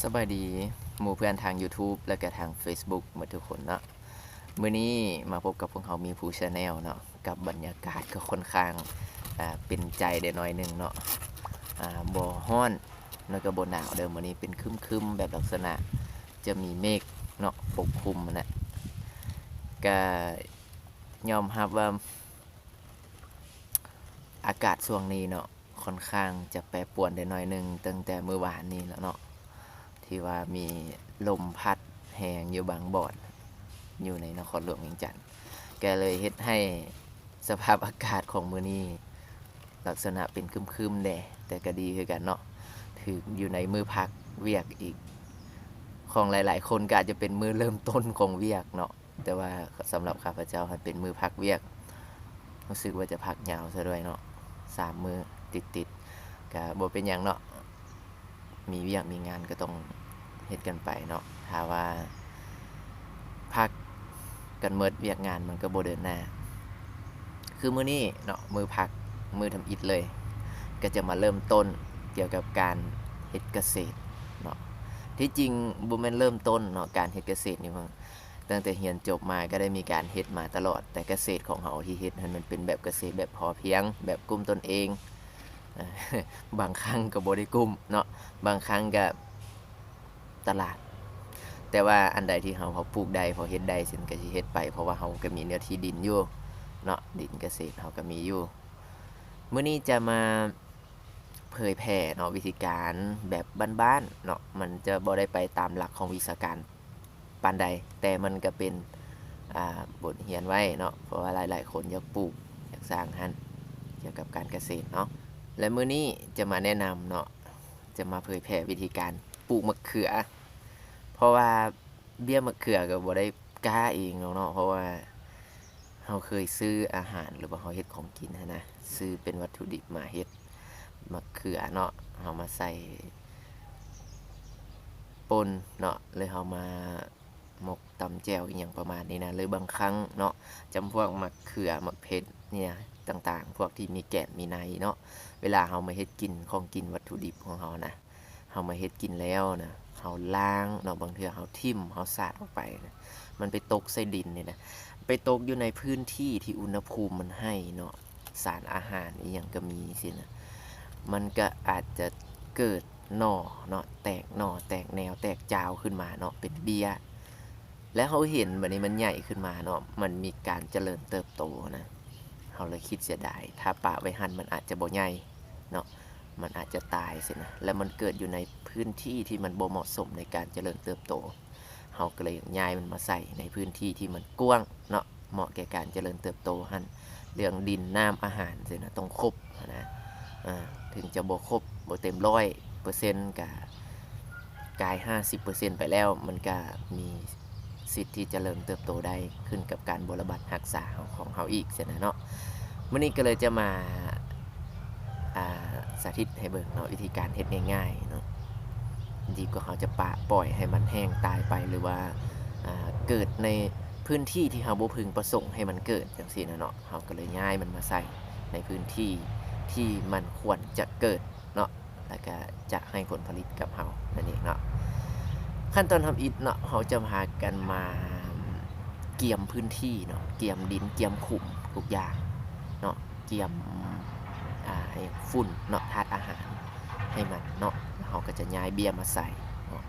ສະບາຍດີໝູ່ເພື່ອນທາງ YouTube ແລະກະທາງ Facebook ໝົດທຸກຄົນເນາະ. ມື້ນີ້ມາພົບກັບພວກເຮົາມີພູ Channel ເນາະ, ກັບບັນຍາກາດກໍຄ່ອນຂ້າງ ອ່າ ເປັນໃຈໄດ້ໜ້ອຍໜຶ່ງເນາະ, ອ່າ ບໍ່ຮ້ອນ ແລ້ວກໍບໍ່ໜາວເດີ. ມື້ນີ້ເປັນຄຶ້ມໆ ແບບລັກສະນະຈະມີເມກເນາະປົກຄຸມຫັ້ນນະ. ກະຍອມຮັບວ່າອາກາດຊ່ວງນີ້ເນາະ ຄ່ອນຂ້າງຈະແປປວນໄດ້ໜ້ອຍໜຶ່ງ ຕັ້ງແຕ່ມື້ວານນີ້ແລ້ວເນາະ ທີ່ວ່າມີລົມພັດແຮງຢູ່ບາງບ່ອນ ຢູ່ໃນນະຄອນຫຼວງວຽງຈັນ ກໍເລີຍເຮັດໃຫ້ສະພາບອາກາດຂອງມື້ນີ້ລັກສະນະເປັນຄຶ້ມໆແດ່, ແຕ່ກໍດີຄືກັນເນາະ ຖືກຢູ່ໃນມື້ພັກວຽກອີກ. ຂອງຫຼາຍໆຄົນກໍອາດຈະເປັນມື້ເລີ່ມຕົ້ນຂອງວຽກເນາະ, ແຕ່ວ່າສຳລັບຂ້າພະເຈົ້າຫັ້ນເປັນມື້ພັກວຽກ, ຮູ້ສຶກວ່າຈະພັກຍາວຊະດ້ວຍເນາະ ສາມມື້ຕິດໆ. ກະບໍ່ເປັນຫຍັງເນາະ, ມີວຽກມີງານກໍຕ້ອງເຮັດກັນໄປເນາະ, ຖ້າວ່າພັກກັນໝົດ ວຽກງານມັນກໍບໍ່ເດີນໜ້າ. ຄືມື້ນີ້ເນາະ ມື້ພັກ ມື້ທຳອິດເລີຍ ກໍຈະມາເລີ່ມຕົ້ນກ່ຽວກັບການເຮັດກະເສດເນາະ. ທີ່ຈິງບໍ່ແມ່ນເລີ່ມຕົ້ນເນາະ ການເຮັດກະເສດນີ້ ຕັ້ງແຕ່ຮຽນຈົບມາກໍໄດ້ມີການເຮັດມາຕະຫຼອດ, ແຕ່ກະເສດຂອງເຮົາທີ່ເຮັດຫັ້ນ ມັນເປັນແບບກະເສດແບບພໍພຽງ ແບບກຸ້ມຕົນເອງ. ບາງຄັ້ງກໍບໍ່ໄດ້ກຸ້ມເນາະ, ບາງຄັ້ງກໍຕະຫຼາດ, ແຕ່ວ່າອັນໃດທີ່ເຮົາພໍປູກໄດ້ ພໍເຮັດໄດ້ ເຊັ່ນ ກໍຊິເຮັດໄປ ເພາະວ່າເຮົາກໍມີເນື້ອທີ່ດິນຢູ່ເນາະ, ດິນກະເສດເຮົາກໍມີຢູ່. ມື້ນີ້ຈະມາເຜີຍແຜ່ເນາະ ວິທີການແບບບ້ານໆເນາະ, ມັນຈະບໍ່ໄດ້ໄປຕາມຫຼັກຂອງວິຊາການ ປານໃດ, ແຕ່ມັນກະເປັນ ອ່າ ບົດຮຽນໄວ້ເນາະ, ເພາະວ່າຫຼາຍໆຄົນຢາກປູກ ຢາກສ້າງຫັ້ນ ກ່ຽວກັບການກະເສດເນາະ. ແລະ ມື້ນີ້ຈະມາແນະນຳເນາະ, ຈະມາເຜີຍແຜ່ວິທີການປູກໝາກເຂືອ, ເພາະວ່າເບ້ຍໝາກເຂືອກໍບໍ່ໄດ້ກ້າເອງດອກເນາະ, ເພາະວ່າເຮົາເຄີຍຊື້ອາຫານ ຫຼືວ່າເຮົາເຮັດຂອງກິນຫັ້ນນະ, ຊື້ເປັນວັດຖຸດິບມາເຮັດໝາກເຂືອເນາະ, ເຮົາມາໃສ່ ປົ່ນເນາະ ຫຼືເຮົາມາໝົກຕຳແຈ່ວອີ່ຫຍັງປະມານນີ້ນະ, ຫຼືບາງຄັ້ງເນາະ ຈຳພວກໝາກເຂືອ ໝາກເຜັດ ເນີ້ຍຕ່າງໆ ພວກທີ່ມີແກ່ນມີໃນເນາະ, ເວລາເຮົາມາເຮັດກິນ ຂອງກິນ ວັດຖຸດິບຂອງເຮົານະ ເຮົາມາເຮັດກິນແລ້ວນະ ເຮົາລ້າງເນາະ, ບາງເທື່ອເຮົາຖິ້ມ ເຮົາສາດອອກໄປນະ ມັນໄປຕົກໃສ່ດິນນີ້ນະ, ໄປຕົກຢູ່ໃນພື້ນທີ່ທີ່ອຸນຫະພູມມັນໃຫ້ເນາະ, ສານອາຫານອີ່ຫຍັງກໍມີຊີ້ນະ, ມັນກໍອາດຈະເກີດໜໍ່ເນາະ, ແຕກໜໍ່ ແຕກແນວ ແຕກຈາວຂຶ້ນມາເນາະ ເປັນເບ້ຍ. ແລ້ວເຮົາເຫັນບາດນີ້ມັນໃຫຍ່ຂຶ້ນມາເນາະ, ມັນມີການຈະເລີນເຕີບໂຕນະ, ເຮົາເລີຍຄິດເສຍດາຍ, ຖ້າປະໄວ້ຫັ້ນມັນອາດຈະບໍ່ໃຫຍ່ເນາະ, ມັນອາດຈະຕາຍຊີ້ນະ, ແລ້ວມັນເກີດຢູ່ໃນພື້ນທີ່ທີ່ມັນບໍ່ເໝາະສົມໃນການຈະເລີນເຕີບໂຕ. ເຮົາກໍເລີຍຢາກຍ້າຍມັນມາໃສ່ໃນພື້ນທີ່ທີ່ມັນກວ້າງເນາະ, ເໝາະແກ່ການຈະເລີນເຕີບໂຕຫັ້ນ. ເລື່ອງດິນ ນ້ຳ ອາຫານຊີ້ນະ ຕ້ອງຄົບຫັ້ນນະ, ເຖິງຈະບໍ່ຄົບ ບໍ່ເຕັມຮ້ອຍເປີເຊັນ ກະກາຍຫ້າສິບເປີເຊັນໄປແລ້ວ, ມັນກະມີສິດທີ່ຈະເລີນເຕີບໂຕໄດ້, ຂຶ້ນກັບການບົວລະບັດຮັກສາຂອງເຮົາອີກຊີ້ນະເນາະ. ມື້ນີ້ກໍເລີຍຈະມາ ອ່າ ສາທິດໃຫ້ເບິ່ງເນາະ, ວິທີການເຮັດງ່າຍໆເນາະ, ດີກວ່າເຮົາຈະປະປ່ອຍໃຫ້ມັນແຫ້ງຕາຍໄປ ຫຼືວ່າ ອ່າ ເກີດໃນພື້ນທີ່ທີ່ເຮົາບໍ່ເພິ່ງປະສົງໃຫ້ມັນເກີດຈັ່ງຊີ້ນະເນາະ, ເຮົາກໍເລີຍຍ້າຍມັນມາໃສ່ໃນພື້ນທີ່ທີ່ມັນຄວນຈະເກີດເນາະ, ແລ້ວກະຈະໃຫ້ຜົນຜະລິດກັບເຮົານັ້ນເອງເນາະ. ຂັ້ນຕອນທຳອິດເນາະ, ເຮົາຈະພາກັນມາກຽມພື້ນທີ່ເນາະ, ກຽມດິນ ກຽມຂຸມທຸກຢ່າງເນາະ, ກຽມ ອ່າ ໃຫ້ຝຸ່ນເນາະ, ທາດອາຫານໃຫ້ມັນເນາະ, ແລ້ວເຮົາກໍຈະຍ້າຍເບ້ຍມາໃສ່ເນາະ,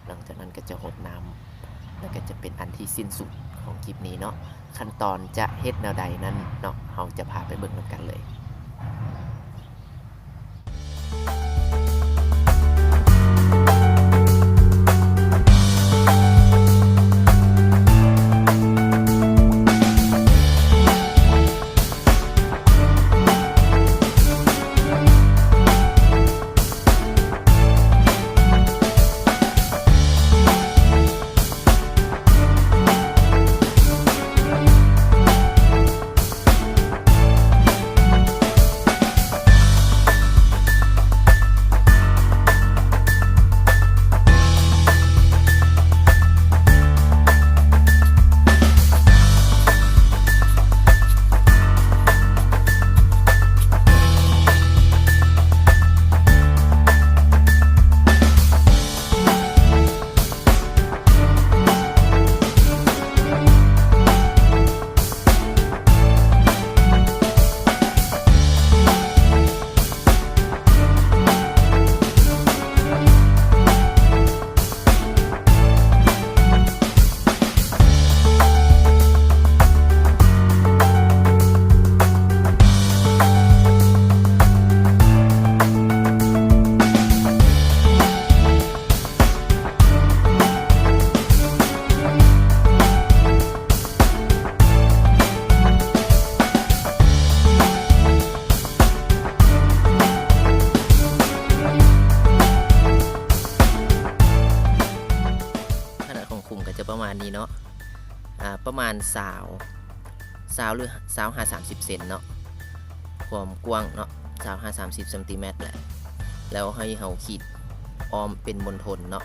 ຫຼັງຈາກນັ້ນກໍຈະຫົດນ້ຳ, ແລ້ວກໍຈະເປັນອັນທີ່ສິ້ນສຸດຂອງຄລິບນີ້ເນາະ. ຂັ້ນຕອນຈະເຮັດແນວໃດນັ້ນເນາະ, ເຮົາຈະພາໄປເບິ່ງນຳກັນເລີຍ. ປະມານນີ້ເນາະ ອາ ປະມານຊາວ ຊາວ ຫຼື ຊາວຫາສາມສິບເຊັນເນາະ ຄວາມກວ້າງເນາະ ຊາວຫາສາມສິບຊັງຕີແມັດແຫຼະ ແລ້ວໃຫ້ເຮົາຂີດອ້ອມເປັນມົນທົນເນາະ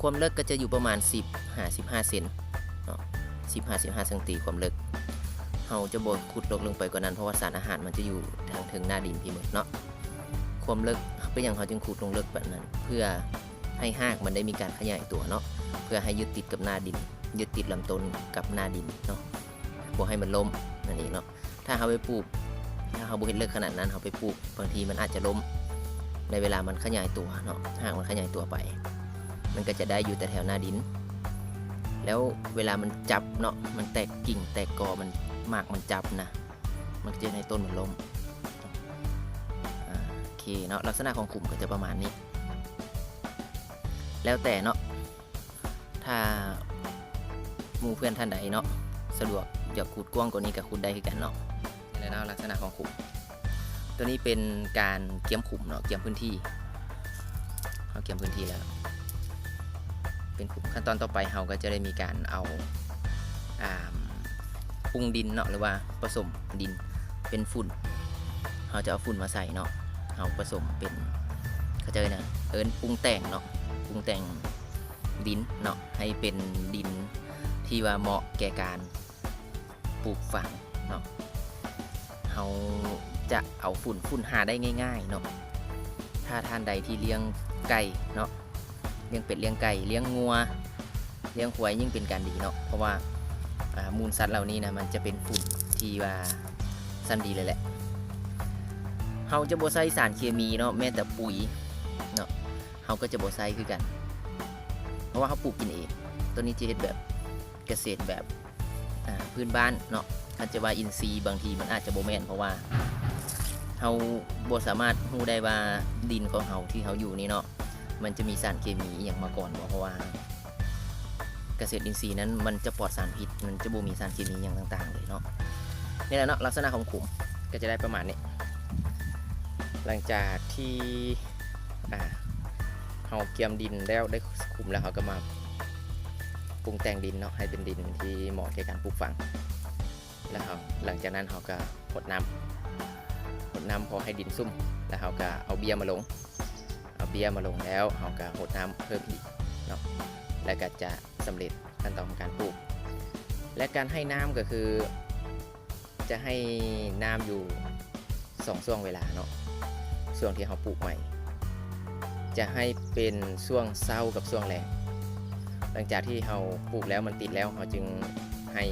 ຄວາມເລິກກໍຈະຢູ່ປະມານສິບຫາສິບຫ້າເຊັນເນາະ ສິບຫາສິບຫ້າຊັງຕີຄວາມເລິກ ເຮົາຈະບໍ່ຂຸດເລິກລົງໄປກວ່ານັ້ນ ເພາະວ່າສານອາຫານມັນຈະຢູ່ທາງເທິງໜ້າດິນພີ້ໝົດເນາະ ຄວາມເລິກ ເປັນຫຍັງເຮົາຈຶ່ງຂຸດລົງເລິກປານນັ້ນ ເພື່ອ ໃຫ້ຮາກມັນໄດ້ມີການຂະຫຍາຍຕົວເນາະ ເພື່ອໃຫ້ຍຶດຕິດກັບໜ້າດິນ ຍຶດຕິດລຳຕົ້ນກັບໜ້າດິນເນາະ ບໍ່ໃຫ້ມັນລົ້ມນັ້ນເອງເນາະ ຖ້າເຮົາໄປປູກ ຖ້າເຮົາບໍ່ເຮັດເລິກຂະໜາດນັ້ນ ເຮົາໄປປູກ ບາງທີມັນອາດຈະລົ້ມ ໃນເວລາມັນຂະຫຍາຍຕົວເນາະ ຮາກມັນຂະຫຍາຍຕົວໄປ ມັນກໍຈະໄດ້ຢູ່ແຕ່ແຖວໜ້າດິນ ແລ້ວເວລາມັນຈັບເນາະ ມັນແຕກກິ່ງແຕກກໍ ມັນ ໝາກມັນຈັບນະ ມັນກໍຈະເຮັດໃຫ້ຕົ້ນມັນລົ້ມ ອາ ໂອເຄເນາະ ລັກສະນະຂອງຂຸມກໍຈະປະມານນີ້ ແລ້ວແຕ່ເນາະ ຖ້າໝູ່ເພື່ອນທ່ານໃດເນາະ ສະດວກຢາກຂຸດກວ້າງກວ່ານີ້ກໍຂຸດໄດ້ຄືກັນເນາະ ນີ້ແຫຼະເນາະ ລັກສະນະຂອງຂຸມ ຕົວນີ້ເປັນການກຽມຂຸມເນາະ ກຽມພື້ນທີ່ ເຮົາກຽມພື້ນທີ່ແລ້ວ ເປັນຂຸມ ຂັ້ນຕອນຕໍ່ໄປເຮົາກໍຈະໄດ້ມີການເອົາ ອາ ປຸງດິນເນາະ ຫຼືວ່າປະສົມດິນເປັນຝຸ່ນ ເຮົາຈະເອົາຝຸ່ນມາໃສ່ເນາະ ເຮົາປະສົມເປັນ ເຂົາເຈົ້າເອີ້ນຫຍັງ ເອີ້ນປຸງແຕ່ງເນາະ ປຸງແຕ່ງດິນເນາະ ໃຫ້ເປັນດິນທີ່ວ່າເໝາະແກ່ການ ປູກຝັງເນາະ ເຮົາຈະເອົາຝຸ່ນ ຝຸ່ນຫາໄດ້ງ່າຍໆເນາະ ຖ້າທ່ານໃດທີ່ລ້ຽງໄກ່ເນາະ ລ້ຽງເປັດ ລ້ຽງໄກ່ ລ້ຽງງົວ ລ້ຽງຄວາຍ ຍິ່ງເປັນການດີເນາະ ເພາະວ່າ ອາ ມູນສັດເຫຼົ່ານີ້ນະ ມັນຈະເປັນຝຸ່ນທີ່ວ່າຊັ້ນດີເລີຍແຫຼະ ເຮົາຈະບໍ່ໃຊ້ສານເຄມີເນາະ ແມ້ແຕ່ປຸຍເນາະ ເຮົາກໍຈະບໍ່ໃຊ້ຄືກັນ ເພາະວ່າເຮົາປູກກິນເອງ ຕົວນີ້ຈະເຮັດແບບ ກະເສດແບບ ອາ ພື້ນບ້ານເນາະ ຄັນຈະວ່າອິນຊີ ບາງທີມັນອາດຈະບໍ່ແມ່ນ ເພາະວ່າເຮົາບໍ່ສາມາດຮູ້ໄດ້ວ່າດິນຂອງເຮົາທີ່ເຮົາຢູ່ນີ້ເນາະ ມັນຈະມີສານເຄມີອີ່ຫຍັງມາກ່ອນບໍ່ ເພາະວ່າກະເສດອິນຊີນັ້ນມັນຈະປອດສານພິດ ມັນຈະບໍ່ມີສານເຄມີຫຍັງຕ່າງໆເລີຍເນາະ ນີ້ແຫຼະເນາະ ລັກສະນະຂອງຂຸມກໍຈະໄດ້ປະມານນີ້ ຫຼັງຈາກທີ່ ອາ ເຮົາກຽມດິນແລ້ວ ໄດ້ຂຸມແລ້ວ ເຮົາກໍມາປຸງແຕ່ງດິນເນາະ ໃຫ້ເປັນດິນທີ່ເໝາະແກ່ການປູກຝັງ ແລ້ວເຮົາ ຫຼັງຈາກນັ້ນເຮົາກໍຫົດນ້ຳ ຫົດນ້ຳພໍໃຫ້ດິນຊຸ່ມ ແລ້ວເຮົາກໍເອົາເບ້ຍມາລົງ ເອົາເບ້ຍມາລົງແລ້ວ ເຮົາກໍຫົດນ້ຳເພີ່ມອີກເນາະ ແລ້ວກໍຈະສຳເລັດຂັ້ນຕອນຂອງການປູກ ແລະ ການໃຫ້ນ້ຳກໍຄື ຈະໃຫ້ນ້ຳຢູ່ສອງຊ່ວງເວລາເນາະ ຊ່ວງທີ່ເຮົາປູກໃໝ່ ຈະໃຫ້ເປັນຊ່ວງເຊົ້າກັບຊ່ວງແລງ ຫຼັງຈາກທີ່ເຮົາປູກແລ້ວ ມັນຕິດແລ້ວ ເຮົາຈຶ່ງໃຫ້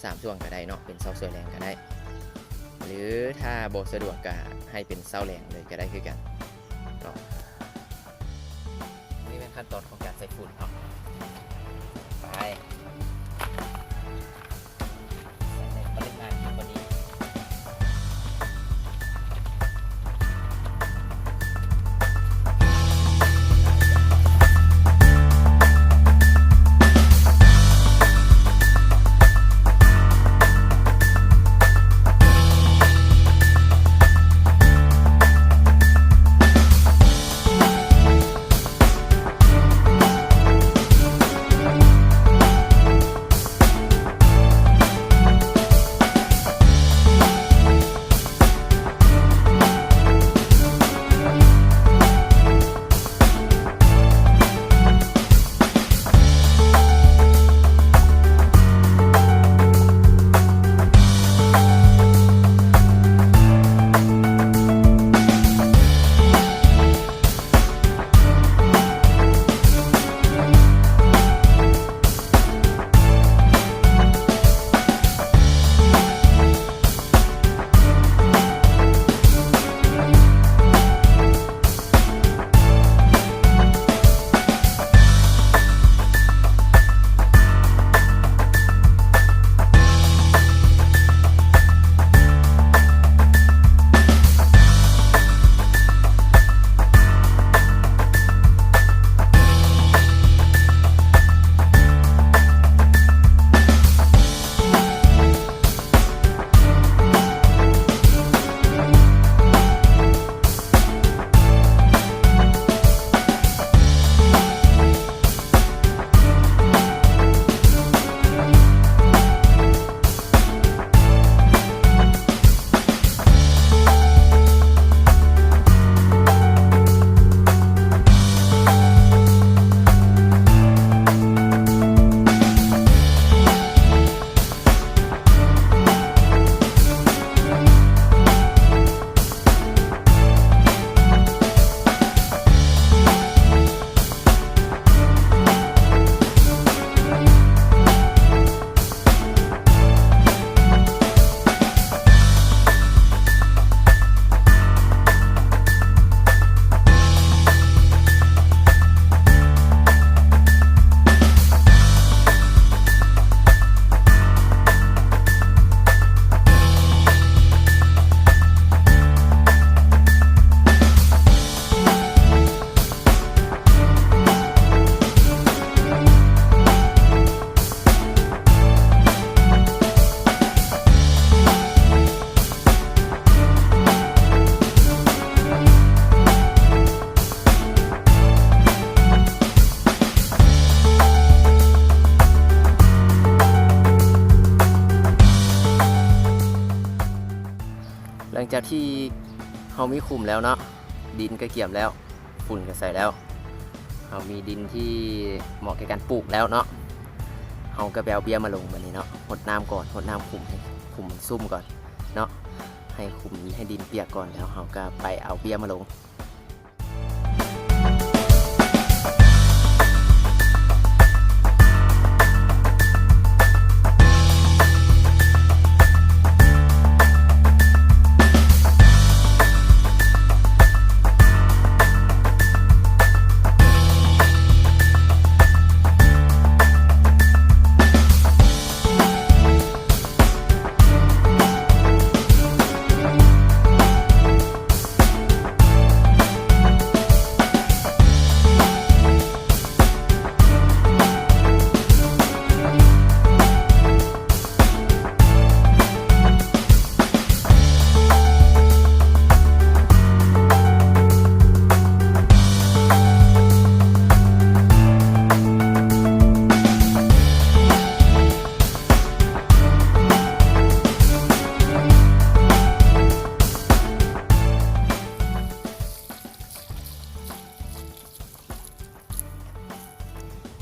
ສາມຊ່ວງກໍໄດ້ເນາະ ເປັນເຊົ້າສວຍແລງກໍໄດ້ ຫຼື ຖ້າບໍ່ສະດວກກໍໃຫ້ເປັນເຊົ້າແລງເລີຍກໍໄດ້ຄືກັນເນາະ. ນີ້ແມ່ນຂັ້ນຕອນຂອງການໃສ່ຝຸ່ນເນາະ ໄປ ໃສ່ໃນປະລິມານທີ່ພໍດີ. ທີ່ເຮົາມີຂຸມແລ້ວເນາະ, ດິນກໍກຽມແລ້ວ, ຝຸ່ນກໍໃສ່ແລ້ວ, ເຮົາມີດິນທີ່ເໝາະແກ່ການປູກແລ້ວເນາະ, ເຮົາກໍໄປເອົາເບ້ຍມາລົງບາດນີ້ເນາະ. ຫົດນ້ຳກ່ອນ, ຫົດນ້ຳຂຸມໃຫ້ຂຸມມັນຊຸ່ມກ່ອນເນາະ, ໃຫ້ຂຸມ ໃຫ້ດິນປຽກກ່ອນ, ແລ້ວເຮົາກໍໄປເອົາເບ້ຍມາລົງ.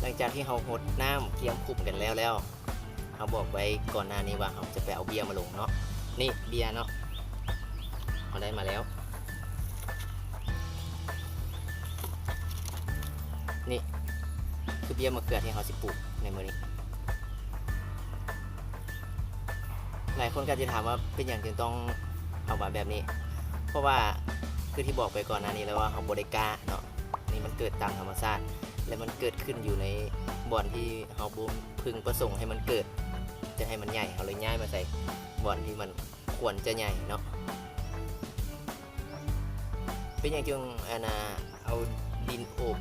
ຫຼັງຈາກທີ່ເຮົາຫົດນ້ຳກຽມຂຸມກັນແລ້ວແລ້ວ, ເຮົາບອກໄວ້ກ່ອນໜ້ານີ້ວ່າເຮົາຈະໄປເອົາເບ້ຍມາລົງເນາະ. ນີ້ເບ້ຍເນາະ, ເຮົາໄດ້ມາແລ້ວ. ນີ້ຄືເບ້ຍມະເຂືອທີ່ເຮົາຊິປູກໃນມື້ນີ້. ຫຼາຍຄົນກໍຈະຖາມວ່າເປັນຫຍັງຈຶ່ງຕ້ອງເອົາມາແບບນີ້, ເພາະວ່າຄືທີ່ບອກໄປກ່ອນໜ້ານີ້ແລ້ວວ່າເຮົາບໍ່ໄດ້ກ້າເນາະ, ນີ້ມັນເກີດຕາມທຳມະຊາດ ແລະ ມັນເກີດຂຶ້ນຢູ່ໃນບ່ອນທີ່ເຮົາບໍ່ເພິ່ງປະສົງໃຫ້ມັນເກີດ, ຈະໃຫ້ມັນໃຫຍ່, ເຮົາເລີຍຍ້າຍມາໃສ່ບ່ອນທີ່ມັນຄວນຈະໃຫຍ່ເນາະ. ເປັນຫຍັງຈຶ່ງ ອັນນ່າ ເອົາດິນໂອບ,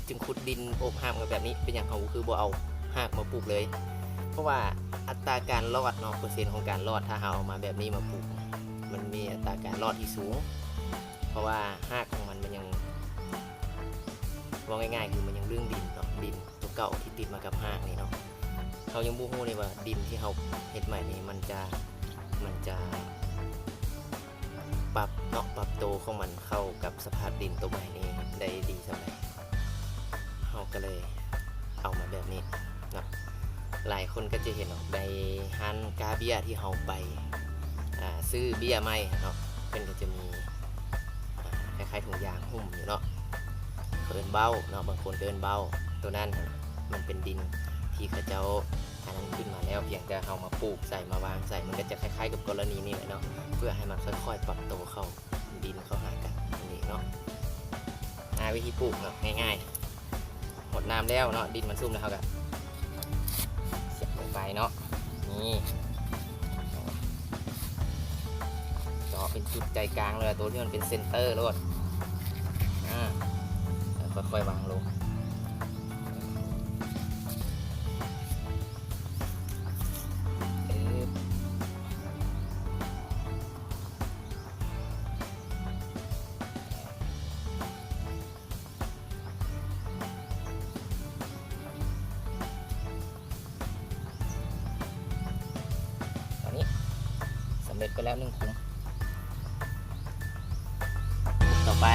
ຈຶ່ງຂຸດດິນໂອບຮາກມາແບບນີ້? ເປັນຫຍັງເຮົາຄືບໍ່ເອົາຮາກມາປູກເລີຍ? ເພາະວ່າອັດຕາການລອດເນາະ, ເປີເຊັນຂອງການລອດ ຖ້າເຮົາເອົາມາແບບນີ້ມາປູກ, ມັນມີອັດຕາການລອດທີ່ສູງ, ເພາະວ່າຮາກຂອງມັນ ມັນຍັງ ເວົ້າງ່າຍໆ ຄືມັນຍັງລຶ້ງດິນເນາະ, ດິນຕົວເກົ່າທີ່ຕິດມາກັບຮາກນີ້ເນາະ. ເຮົາຍັງບໍ່ຮູ້ເລີຍວ່າດິນທີ່ເຮົາເຮັດໃໝ່ນີ້ ມັນຈະ ມັນຈະ ປັບເນາະ, ປັບໂຕຂອງມັນເຂົ້າກັບສະພາບດິນໂຕໃໝ່ນີ້ໄດ້ດີສ່ຳໃດ. ເຮົາກໍເລີຍເອົາມາແບບນີ້ເນາະ. ຫຼາຍຄົນກໍຈະເຫັນເນາະ, ໃນຮ້ານກ້າເບ້ຍທີ່ເຮົາໄປ ອ່າ ຊື້ເບ້ຍໃໝ່ເນາະ, ເພິ່ນກໍຈະມີ ອ່າ ຄ້າຍໆ ຖົງຢາງຫຸ້ມຢູ່ເນາະ, ເຂົາເອີ້ນເບົ້າເນາະ, ບາງຄົນກໍເອີ້ນເບົ້າ. ໂຕນັ້ນຫັ້ນ ມັນເປັນດິນທີ່ເຂົາເຈົ້າ ອັນນັ້ນຂຶ້ນມາແລ້ວ, ພຽງແຕ່ເຮົາມາປູກໃສ່ ມາວາງໃສ່, ມັນກໍຈະຄ້າຍໆກັບກໍລະນີນີ້ແຫຼະເນາະ, ເພື່ອໃຫ້ມັນຄ່ອຍໆປັບໂຕເຂົ້າດິນເຂົ້າຫາກັນນີ້ເນາະ. ອາ ວິທີປູກເນາະ, ງ່າຍໆ, ຫົດນ້ຳແລ້ວເນາະ, ດິນມັນຊຸ່ມແລ້ວ ເຮົາກໍສຽບລົງໄປເນາະ, ນີ້ ເຈາະເປັນຈຸດໃຈກາງເລີຍ, ໂຕທີ່ມັນເປັນເຊັນເຕີໂລດ. ອາ ແລ້ວຄ່ອຍໆວາງລົງ. ຕອນນີ້ສຳເລັດໄປແລ້ວໜຶ່ງຂຸມ. ຂຸມຕໍ່ໄປ.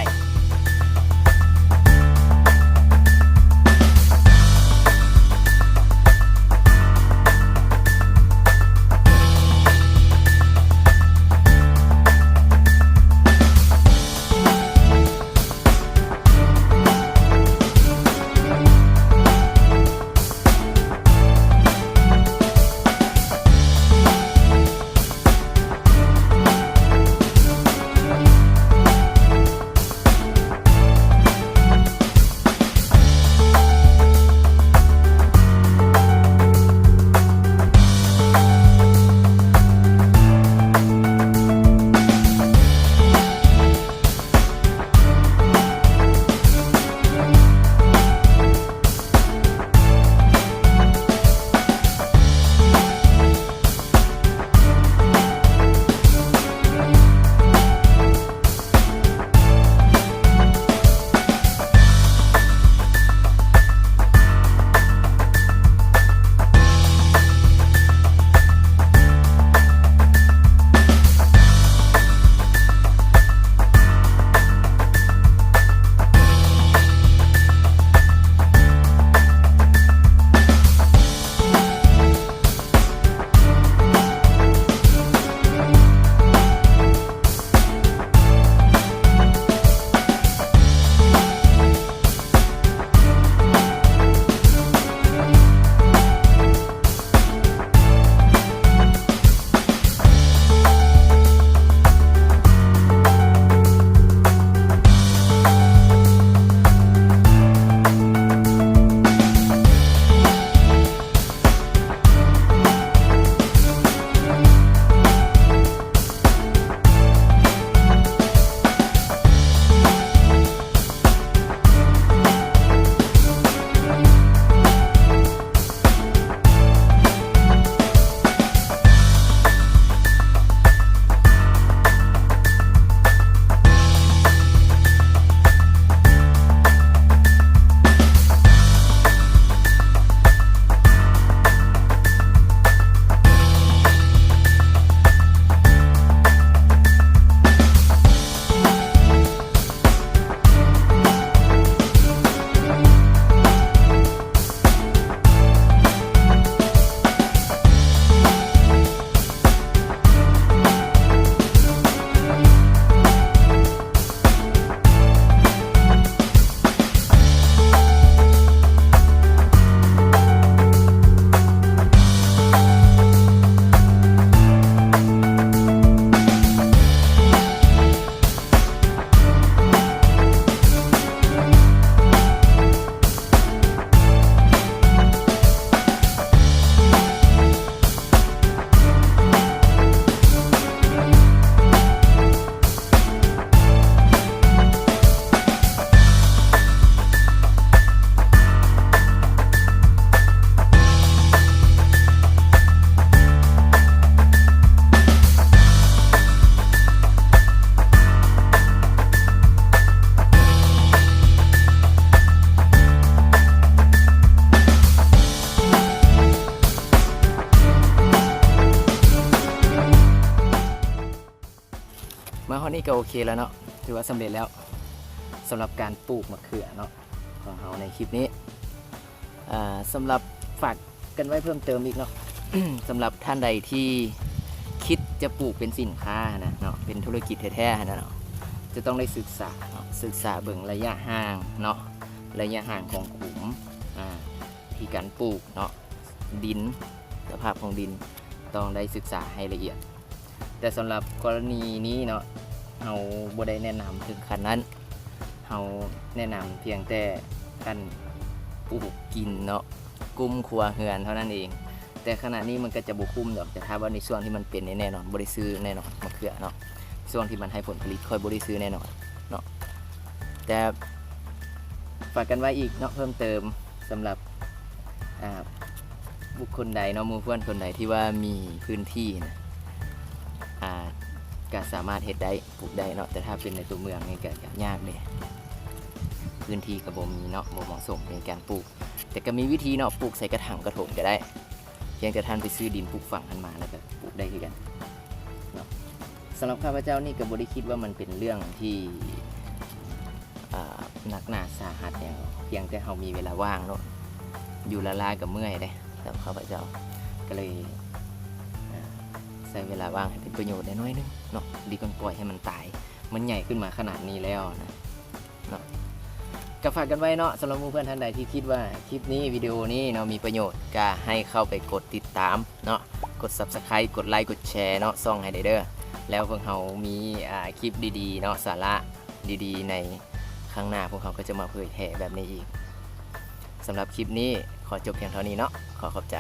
ກໍໂອເຄແລ້ວເນາະ ຖືວ່າສຳເລັດແລ້ວ ສຳລັບການປູກມະເຂືອເນາະ ຂອງເຮົາໃນຄລິບນີ້. ອ່າ ສຳລັບ ຝາກກັນໄວ້ເພີ່ມເຕີມອີກເນາະ ສຳລັບທ່ານໃດທີ່ຄິດຈະປູກເປັນສິນຄ້າຫັ້ນນະເນາະ ເປັນທຸລະກິດແທ້ໆຫັ້ນນະເນາະ ຈະຕ້ອງໄດ້ສຶກສາເນາະ ສຶກສາເບິ່ງໄລຍະຫ່າງເນາະ ໄລຍະຫ່າງຂອງຂຸມ ອ່າ ທີ່ການປູກເນາະ ດິນ ສະພາບຂອງດິນ ຕ້ອງໄດ້ສຶກສາໃຫ້ລະອຽດ. ແຕ່ສຳລັບກໍລະນີນີ້ເນາະ ເຮົາບໍ່ໄດ້ແນະນຳເຖິງຂັ້ນນັ້ນ ເຮົາແນະນຳພຽງແຕ່ຂັ້ນປູກກິນເນາະ ກຸ້ມຄົວເຮືອນເທົ່ານັ້ນເອງ. ແຕ່ຂະນະນີ້ມັນກໍຈະບໍ່ຄຸ້ມດອກ ແຕ່ຖ້າວ່າໃນຊ່ວງທີ່ມັນເປັນນີ້ແນ່ນອນ ບໍ່ໄດ້ຊື້ແນ່ນອນ ມະເຂືອເນາະ ຊ່ວງທີ່ມັນໃຫ້ຜົນຜະລິດ ຂ້ອຍບໍ່ໄດ້ຊື້ແນ່ນອນເນາະ. ແຕ່ຝາກກັນໄວ້ອີກເນາະ ເພີ່ມເຕີມ ສຳລັບ ອ່າ ບຸກຄົນໃດເນາະ ໝູ່ເພື່ອນຄົນໃດທີ່ວ່າມີພື້ນທີ່ນະ ອ່າ ກໍສາມາດເຮັດໄດ້ ປູກໄດ້ເນາະ ແຕ່ຖ້າເປັນໃນຕົວເມືອງນີ້ກໍຍາກເດ້ ພື້ນທີ່ກໍບໍ່ມີເນາະ ບໍ່ເໝາະສົມໃນການປູກ. ແຕ່ກໍມີວິທີເນາະ ປູກໃສ່ກະຖາງກະຖົງກໍໄດ້ ພຽງແຕ່ທ່ານໄປຊື້ດິນປຸກຝັງຫັ້ນມາ ແລ້ວກໍປູກໄດ້ຄືກັນເນາະ. ສຳລັບຂ້າພະເຈົ້ານີ້ກໍບໍ່ໄດ້ຄິດວ່າມັນເປັນເລື່ອງທີ່ ອ່າ ໜັກໜາສາຫັດຫຍັງ ພຽງແຕ່ເຮົາມີເວລາວ່າງເນາະ ຢູ່ລ້າໆກໍເມື່ອຍເດ້. ສຳລັບຂ້າພະເຈົ້າກໍເລີຍ ອ່າ ໃຊ້ເວລາວ່າງໃຫ້ເປັນປະໂຫຍດແດ່ໜ້ອຍໜຶ່ງເນາະ ດີກວ່າປ່ອຍໃຫ້ມັນຕາຍ ມັນໃຫຍ່ຂຶ້ນມາຂະໜາດນີ້ແລ້ວນະ ເນາະ. ກໍຝາກກັນໄວ້ເນາະ ສຳລັບໝູ່ເພື່ອນທ່ານໃດທີ່ຄິດວ່າຄລິບນີ້ ວິດີໂອນີ້ເນາະ ມີປະໂຫຍດ ກໍໃຫ້ເຂົ້າໄປກົດຕິດຕາມເນາະ ກົດ Subscribe ກົດໄລ ກົດແຊເນາະ ຊ່ອງໃຫ້ໄດ້ເດີ. ແລ້ວພວກເຮົາມີ ອ່າ ຄລິບດີໆເນາະ ສາລະດີໆໃນຄັ້ງໜ້າ ພວກເຮົາກໍຈະມາເຜີຍແຜ່ແບບນີ້ອີກ. ສຳລັບຄລິບນີ້ຂໍຈົບພຽງເທົ່ານີ້ເນາະ ຂໍຂອບໃຈ.